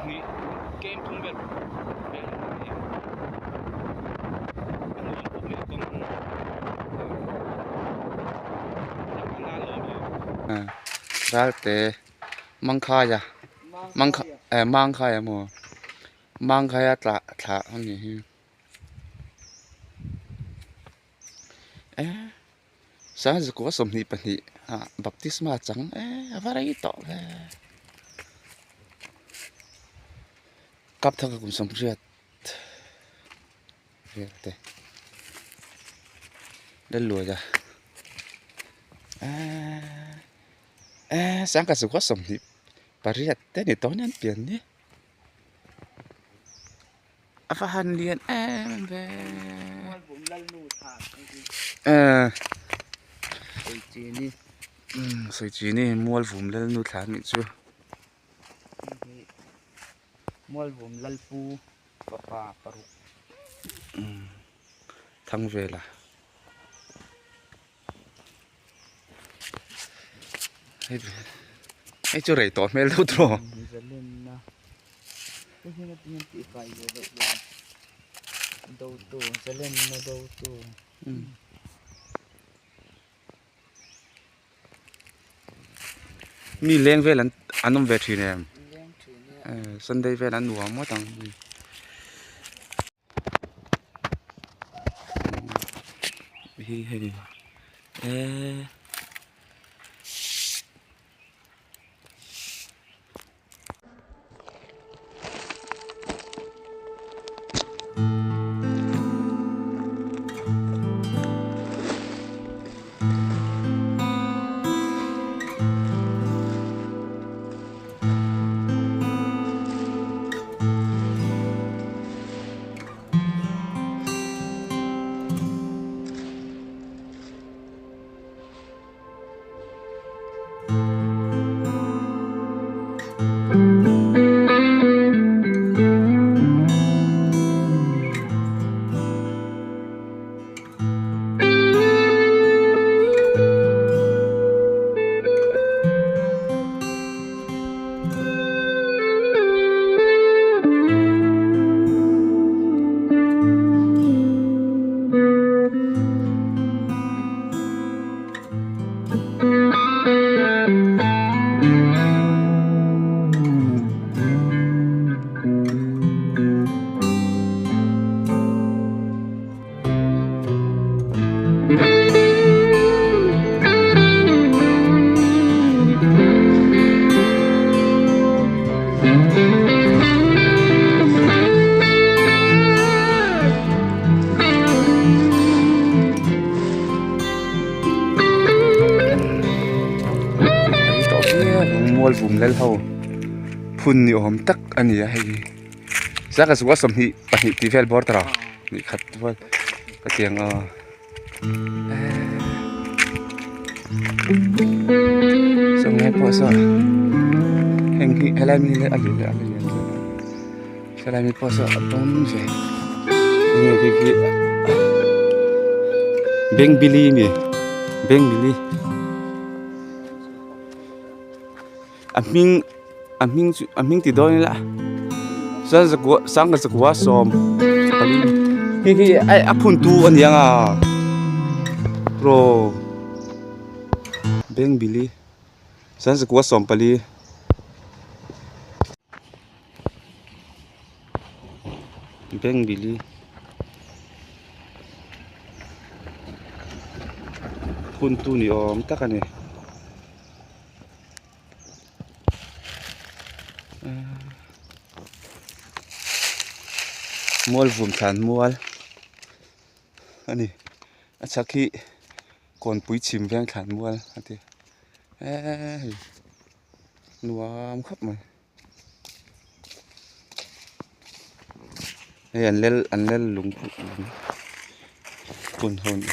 Hnih kem thum vel vel a ni a a nuam khawp mai a kawng Ralte Mangkhaia Mangkhaia Mangkhaia maw Mangkhaia tlah thlah a nih hi eh. Sangzakua 22 ah baptisma chang eh a va rei tawh ve. Kap thaka kum 80 vel te Lalluaia eh eh Sangzakua 28 te ni tawh nia an pian ni. A va han lian em ve sawi chi ni Mualvum Lalnu thla anih chu. Mualvum Lalpu fapa paruk. Thang vela. Hei chu rei tawh hmel deuh tawh. Mi leng vel an awm ve thin em? Sunday vel an nuam ngawt ang. Hi hei eh Mualvum lal ho phun ni awm tak a ni a hei hi. Zaka zuah 22 tih vel bawr tawh ni khat vel ka tiang a sawmngai pawh saw heng hi helai mi a lian a lian helai mi pawh saw a pawm ve enge khi khi bengbili a ni bengbili a hming a hming chu a hming ti dawn ila chuan zakua sangha zakua 14 hei hi a phun tu a ni ang a pro bengbili chuan zakua 14 bengbili phun tu ni awm tak a ni. Mual vum thlan mual a ni a chhak hi kawnpui chhim veng thlan mual a ti eee hei nuam khawp mai hei an lel an lel lung phun ho a ni.